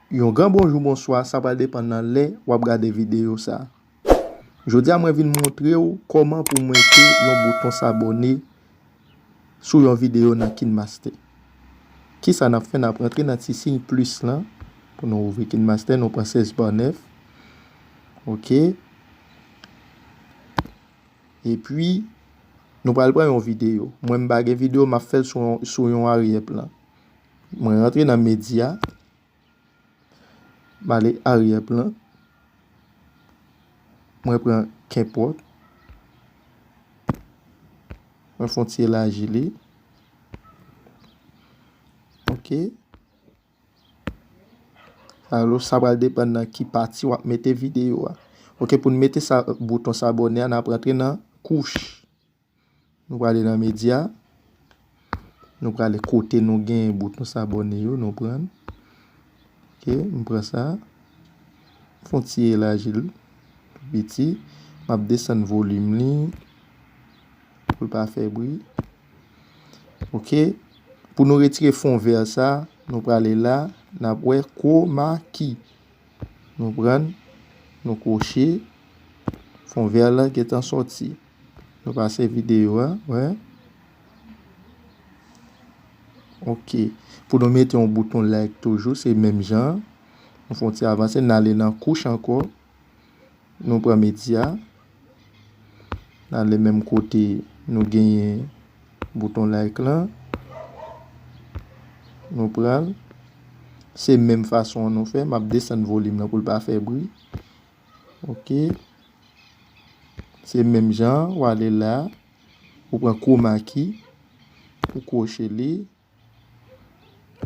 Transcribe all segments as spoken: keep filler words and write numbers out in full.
Yon gran bonjou, bonswa, sa pral depann nan lè w ap gade videyo sa. Jodi a, mwen vin montre w kòman pou mete yon bouton s'abonner sou yon videyo nan KineMaster. Kisa n ap fè? N ap rantre nan ti siy plis lan pou nou ouvri KineMaster, nou pran sèz ba nèf. Oke. Epi, nou pral pran yon videyo. Mwen, m pa gen videyo, m ap fè l sou, sou yon aryè plan. Mwen rantre nan medya. M ale aryè plan. Mwen pran kenpòt. Mwen fè yon ti elaji li. Oke. Alò, sa pral depann nan ki pati w ap mete videyo a. Oke, pou n mete sa, bouton s'abonner a, n ap rantre nan kouch. Nou prale nan medya. Nou prale kote nou gen bouton s'abonner yo, nou pran. Oke, m pran sa. Fè yon ti elaji l tou piti. M ap desann volim li pou l pa fè bri. Oke. Pou nou retire fon vè sa, nou prale la, n ap wè chroma key. Nou pran, nou kwoche, fon vè la gentan sòti. Nou pase videyo a, wè. Oke. Pou nou mete yon bouton like toujou, se menm jan. Nou fè yon ti avanse, n ale nan kouch ankò. Nou pran medya. N ale menm kote nou genyen bouton like lan. Nou pran l. Se menm fason an nou fè. M ap desann volim nan pou l pa fè bri. Oke. Se menm jan, w ale la. Ou pran chroma key. Ou kwoche li.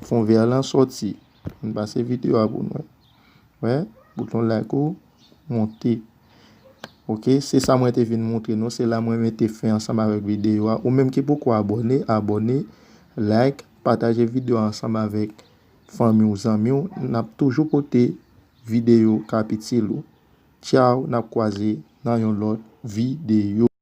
Fon vè lan sòti. Ann pase videyo a pou nou wè. Wè, bouton like ou monte. Oke, se sa mwen te vin montre nou. Se la mwen mete fen ansanm avèk videyo a. Ou menm ki poko abòne, abòne, like, pataje videyo a ansanm avèk fanmi w, zanmi w. N ap toujou pote videyo k ap itil ou. Tchaw, n ap kwaze nan yon lòt videyo.